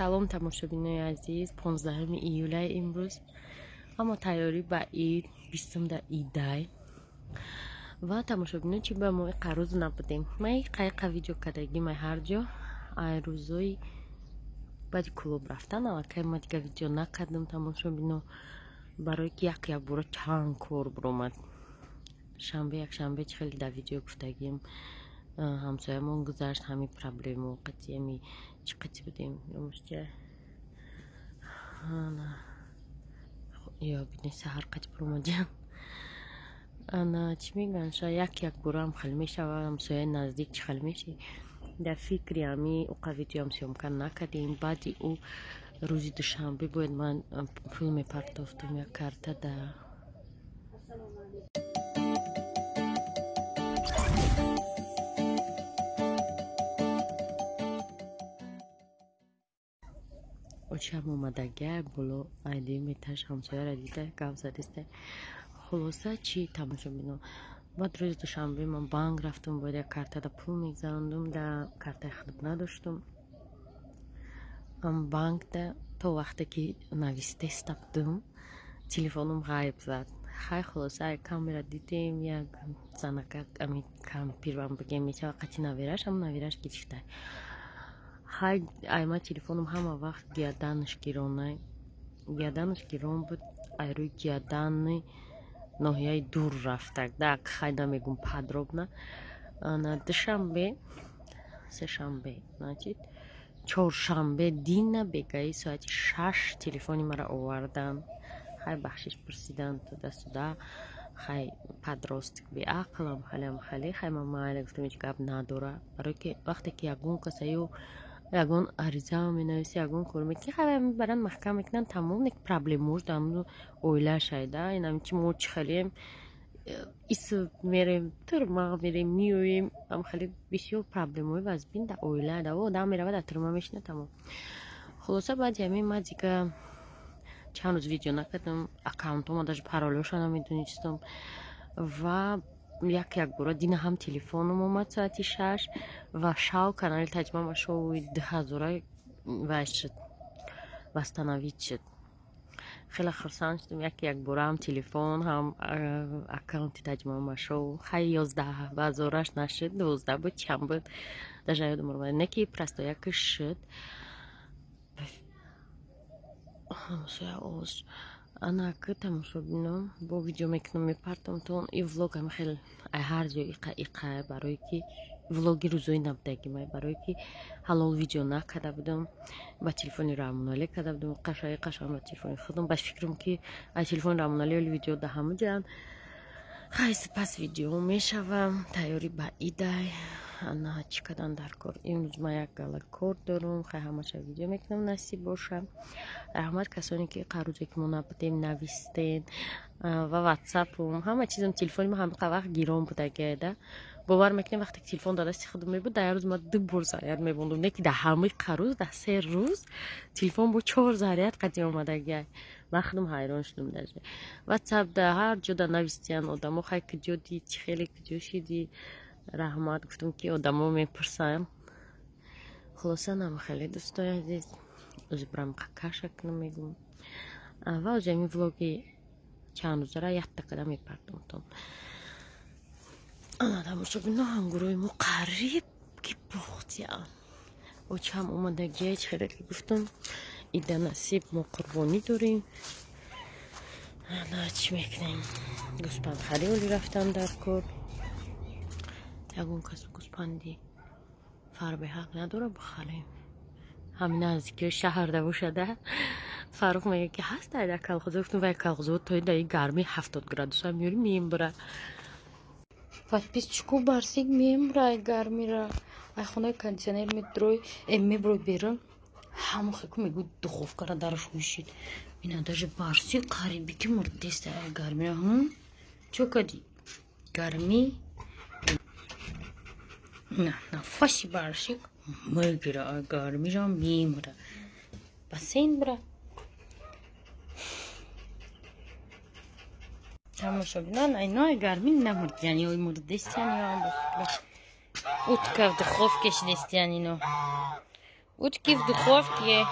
Салом, тамошобинои азиз. 15 июлай имрӯз, аммо тайёрӣ ба ид, 20-да идай. Ва тамошобино, чи ба мо иқа рӯз набудем. Ман иқа видео кардагӣ, май ҳар ҷо ай рӯзои баъди клуб рафтан аллакай ма дига видео накардам, тамошобино, барое ки як якбора чанд кор биромад. Шанбе, якшанбе чи хеле дар видео гуфтагим, ҳамсоямон гузашт, ҳамин проблему қати ами чӣ қати будем, ёмушча ё бини саҳар қати биромадиям. Ана чӣ мегӯянд, ша як якбораам хеле мешава, ҳамсояи наздик чӣ хеле меши. Дар фикри ами уқа видеоам съёмка накардем. Баъди ӯ рӯзи душанбе бояд ман пул мепартофтам як карта да очам омадагия боло айдуюм этаж ҳамсояра дида гап задиста. Хулоса, чӣ, тамошобино, баъд рӯзи душанбе ман банк рафтам, бояд як картада пул мегзарондум, да картаи худб надоштум. Банкда то вақте ки навистеста будум, телефоном ғайб зад. Хай, хулоса, камера дидем, як занака, ами кампирам бигем мешава, қати навираш, ам навираш гирифта. Хай, ай ма телефоном ҳама вақт гиаданаш гиронай, гиаданаш гирон буд, ай рӯи гиадани ноҳияи дур рафтак да. Хай, намегум подробно. На душанбе, сешанбе, значит, чоршанбе дина бегаи соати 6 телефони маро овардан. Хай, бахшиш пурсидан, туда-сюда. Хай, подросток беақлам, халям хали. Хай, ман майла гуфтам, ҳеҷ гап надора, барое ки вақте ки ягон каса ё ягон ариза менависи, ягон кор мекунӣ, хай, мебаранд, маҳкам мекунанд, тамом. Нек проблемош дар оилаашай да. Инам чи мо чӣ халием, ис мерем, турма мерем, меоем, ам хеле бисёр проблемҳои вазбин дар оила да. Одам мерава, дар турма мешина, тамом. Хулоса, баъди ҳамин ман дига чанд рӯз видео накардам, аккаунтома даже паролоша намедонистам. Ва як якбора дина ҳам телефоном омад соати 6 ва шав канали таҷмама шоуи 2000 вай шуд, восстановить шуд. Хеле хурсанд шудам, як якбора ҳам телефон, ҳам аккаунти таҷмама шоу. Хай, 11 ҳазораш нашуд, 12 буд, чанд буд, даже ёдам омад, не ки просто якш шуд. Ҳамсоя овоз. Анаки, тамошобино, бо видео мекунам, мепартам тон и влог ам хел ай ҳар ҷо иқа иқа, барое ки влоги рӯзои набудагимай, барое ки ҳалол видео накарда будам, ба телефони Раҳмоналӣ карда будам, қашаи қашам ба телефони худам. Ба фикрам ки ай телефони Раҳмоналӣ оли видео да ҳама ҷоянд. Хай, сипас видео мешава. Тайёрӣ ба идай. Ана чӣ кардан дар кор? Имрӯз ман як гала кор дорам. Хай, ҳамаша видео мекунам, насиб боша. Раҳмат касоне ки қарӯзе ки мо набудем навистен ва ватсапум, ҳама чизам. Телефони ма ҳамақа вақт гирон будагида. Бовар мекунем, вақте ки телефон дар дасти худам мебуд, дар як рӯз ман ду бор заряд мебондум, не ки дар ҳамаи қарӯз дар 3 рӯз телефон бо чор заряд қадим омадагиай. Ман худам ҳайрон шудам. Даже ватсап да ҳар ҷо да навистиян одамо: «Хай, куҷо дид, чӣ хеле, куҷо шидӣ?» Раҳмат гуфтам, ки одамо мепурсанд. Хулоса, нам хеле, дӯстои азиз, ози бирам какаша кунам, мегум, ва ози ҳамин влоги чанд рӯзара якта када мепардомтон. Ана, тамошобино, ангурои мо қариб ки пухтиян. Очам омадагия, чӣ хеле ки гуфтам, ида насиб мо қурбонӣ дорем. Ана чӣ мекунем? Гӯспандхарӣ оли рафтан дар кор. Ягон кас гӯспанди фарбеҳақ надора бихарем, ҳамин наздикиҳои шаҳрда бошада. Фаррух мегӯяд, ки ҳаст дар колхоза. Гуфтам, вай колхоза то дар гарми 70 градуса меёри, мембра. Подписчику, Барсик мемра ай гармира. Ай хонаи кондиционер медрой, меброй берун, ҳамо хеку мегӯ, духовкара дараш мешид. Ина даже Барсик қариби ки мурдеста ай гармира. Чо кади гармӣ? На нафаси Барсик мегира, ай гармира мемра, бассейн бира. Тамошобинон, айнои гармӣ намурдиян ё мурдестиян, ё утка в духовке шидестиян. Ино утки в духовке.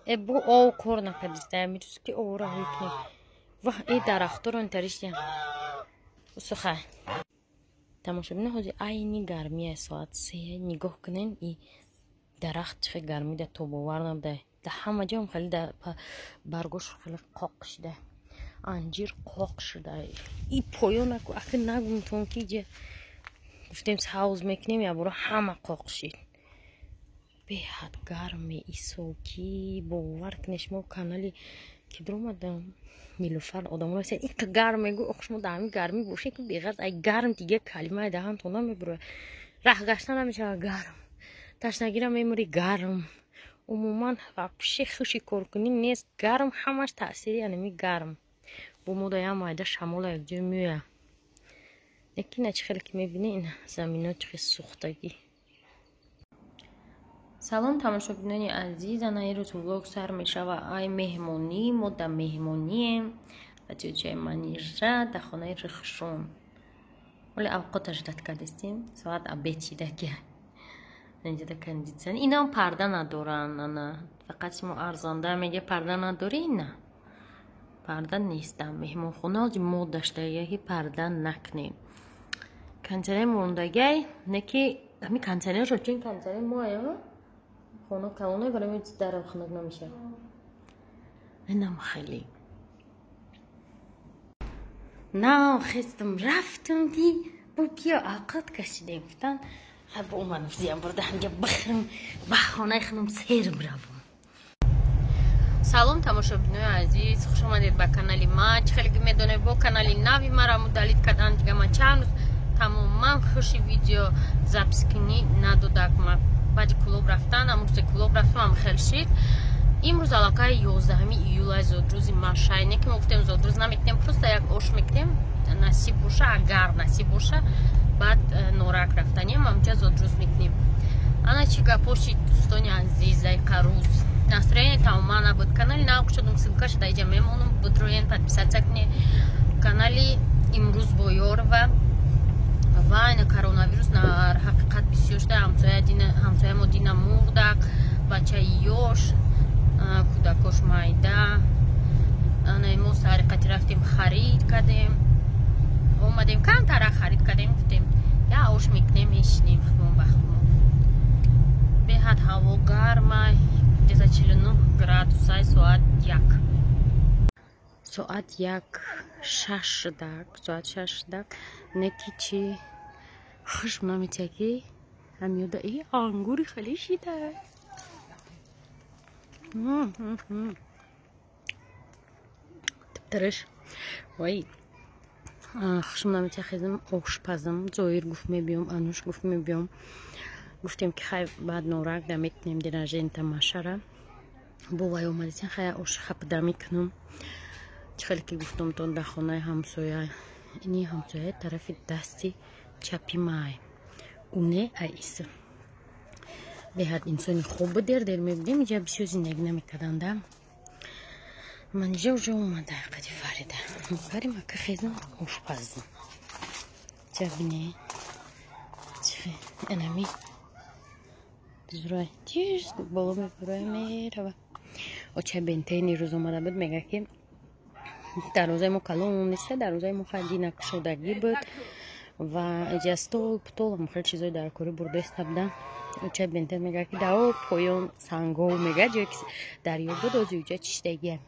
Э бу ов кор накардиста, мирӯз ки овра ҳуй кунем. Ваҳ, э дарахторо интаришдиям. Усухай. Тамошобино, ҳозир айни гармия, соат 3. Нигоҳ кунен, и дарахт чӣ хел гармида тобовар набуда. Да ҳама ҷоам хеле да баргош хеле қоқ шуда. Анҷир қоқ шуда. И поёнаку ахи нагумтон ки иҷа гуфтем савз мекунем, ябора ҳама қоқ шид. Беҳад гарме исоки, бовар кунед, шумо канали ки дуромадам, Нилуфар, одаморо инқа гарм мегӯ, ох, шумо дар ҳамин гармӣ бошед, ки беғарз ай гарм дига калимаи даҳантон намебурояд. Раҳ гашта намешавад, гарм, ташнагира мемурӣ, гарм. Умуман вообще хуши коркунӣ нест, гарм, ҳамаш таъсири анами гарм. Бо мода як майда шамола якҷо меояд, лекин чӣ хеле ки мебинӣ, ин замино чӣ хел сӯхтагӣ. Салом, тамошобинони азиз. Ана ирӯз влог сар мешава ай меҳмонӣ. Мо дар меҳмонием ба тётяи Манижа, дар хонаи Рухшон. Оле авқоташ дад кардистем, соат обед шидаки. Инҷода кондитсионер, инам парда надоранд. Ана фақат шумо арзонда мега, парда надорӣ, на парда нест дар меҳмонхона. Ҳозир мода шудагия, ки парда накунем. Кондитсионер мондагиай, не ки ҳамин кондитсионершо, чун кондитсионер моя хона калоне, барои дар хунук намешавад. Инам хеле нав хестам, рафтам, ди бо биё авқот кашидем, гуфтан. Бо омадам, зиям бурда ҳамҷа бихӯрам, ба хонаи худам сер биравам. Салом, тамошобинои азиз, хуш омадед ба канали ман. Чӣ хеле ки медонед, бо канали нави мара удалить кардан. Дига ман чанд рӯз тамоман хуши видео запись кунӣ надодак. Ма баъди клуб рафтан, амрӯзе клуб рафтам, хел шид. Имрӯз аллакай 11 июлай, зодрӯзи машай. Не ки мо гуфтем зодрӯз намекунем, просто як ош мекунем, насиб боша, агар насиб боша, баъд Норак рафтанем, амҷа зодрӯз мекунем. Ана чӣ гапо шид, дӯстони азиз, айқарӯз настроение тамоман набуд. Канали нав кушодум, ссылка шуда иҷа мемонам, будроен, подписаться кунед канали имрӯз бо Ёрова. Ва ина коронавирус дар ҳақиқат бисёр шуда. Ҳамсоямо дина мурдак, бачаи ёш, кӯдакош майда. Ана мо сари қати рафтем, харид кардем, омадем, камтара харид кардем, гуфтем я ош мекунем, мешинем худмон ба худмон. Беҳад ҳаво гарма, где-то 49 градусай, соат 1, соат 1:06 шудак, соат 6 шудак. Не ки чӣ хушм наметия, ки ҳамёда и ангури хеле шида. Типтириш вай хушм наметия. Хезам, ошпазам. Зоир гуфт мебиём, Ануш гуфт мебиём. Гуфтем ки хай, баъд Норак да метунем день рождения тамашара. Бо вай омадисен, хай ош хапда мекунам. Чӣ хеле ки гуфтам, дар хонаи ҳамсоя, ини ҳамсояи тарафи дасти чапи май, уне аис беҳад инсони хуб буд. Дер дер мебудем, иҷа бисёр зиндагӣ намекарданда. Манижа уже омада қади Фарида. Карим ака, хезам, ошпазим. Ҷабине анами зурай тиш боло мебурай, мерава. Оча бентени рӯз омада буд, мега ки дарвозаи мо калон неста, дарвозаи мо хади накушодагӣ буд ва иҷа стол птол хеле чизои дар корӣ бурдаиста буда. Оча бентен мега ки дао поён сангов, мега, ҷое ки дарё буд, ози уҷа чиштагия,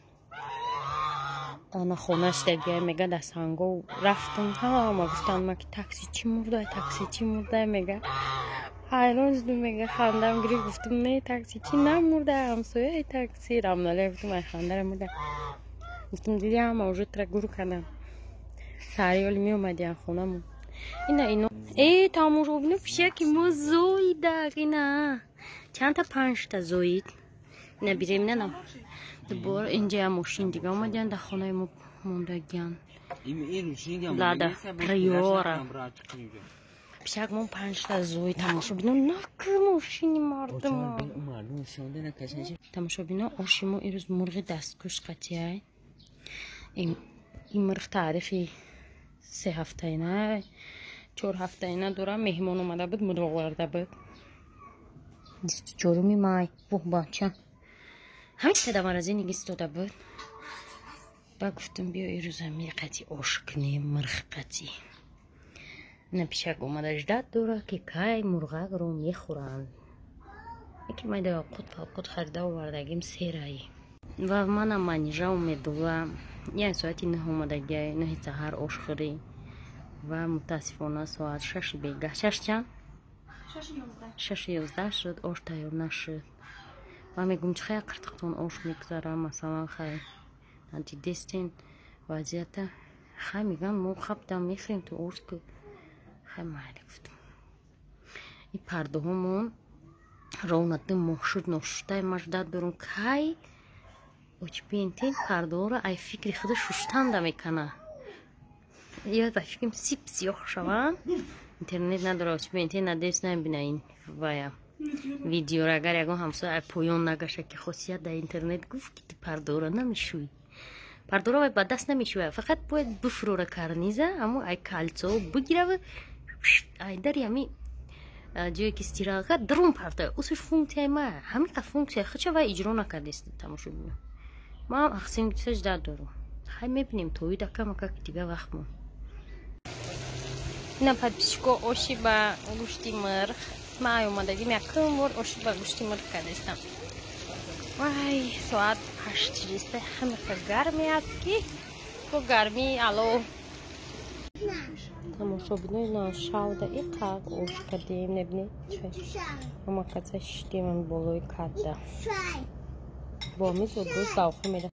ана хона шидагия. Мега, дар сангов рафтам, ҳама гуфтанд ма ки такси чӣ мурдай, такси чӣ мурдай. Мега, ҳайрон шудум, мега, хандам гирифт. Гуфтум: не, такси чӣ намурда, ҳамсояи такси рамнале. Гуфтум: ай хандара мурда. Гуфтум: диди, ҳама уже тра гур кардам, сари оли меомадиан хонамон. Ина ино э тамошобино, пишаки мо зоидак. Ина чандта, панҷта зоид, ина беременна на. Дубора инҷа мошин дига омадиан, дар хонаи мо мондагиан. Лада Приора. Пишак мо панҷта зоид, тамошобино. Наки мошини мардума. Тамошобино, оши мо ирӯз мурғи дасткӯш қатияй. Ин мурғ таърихи 3 ҳафтаина, 4 ҳафтаина дора. Меҳмон омада буд, мурғ оварда буд. 24-уми май. Бух, бача. Ҳамин да морозильник истода буд. Ба гуфтам, биё, ирӯза меқати ош кунем, мурғ қати. Ина пишак омада ждать дора, ки кай мурғакро мехӯранд. Яки майда қут палқут харида овардагим, сераи. Ва манам Манижа Умедулла як соати 9 омадагиай, 9-и саҳар ошхӯрӣ. Ва мутаассифона соат 6-и бегаҳ, 6 чанд, 6:11 шуд, ош тайёр нашуд. Ва мегӯм, чи хай қиртиқтон ош мегузара, масалан, хай дидестен вазъията. Хай, мегӯям, мо хабдам мехӯрем, ту ош ку. Хай, майли, гуфтам. И пардоҳомон ровно 2 моҳ шуд ношуштай. Ма ждать дорум, кай очпентин пардоҳоро ай фикри худа шуштанда мекана. Ё ба фикрам сип сиёҳ шаванд. Интернет надора очпентин, надеюсь, намебина ин вая видеоро. Агар ягон ҳамсоя ай поён нагаша, ки хосият дар интернет гуфт, ки ту пардоҳоро намешӯӣ. Пардоҳоро вай ба даст намешӯяд, фақат бояд бифурора карниза, аммо ай кольцо бигирава, ай дари ҳами ҷое ки стиралка дарун партоя. Усуш функсияи ма ҳамиқа функсия худша вай иҷро накардест. Тамошобино, ман ақсим ждать дорум. Хай, мебинем, тоида камакак дига вақт мон. Ина, подписчико, оши ба гӯшти мирғ. Ман ай омадагим якум бор оши ба гӯшти мирғ кардастам. Вай, соат 8 чиста, ҳамиқа гарме аст, ки бо гармии ало. Тамошобинои, на шавда иқақ ош кардем, небинед, ҳама каса шиштем болои кадда бо ҳамин зодгоҳ давха мера.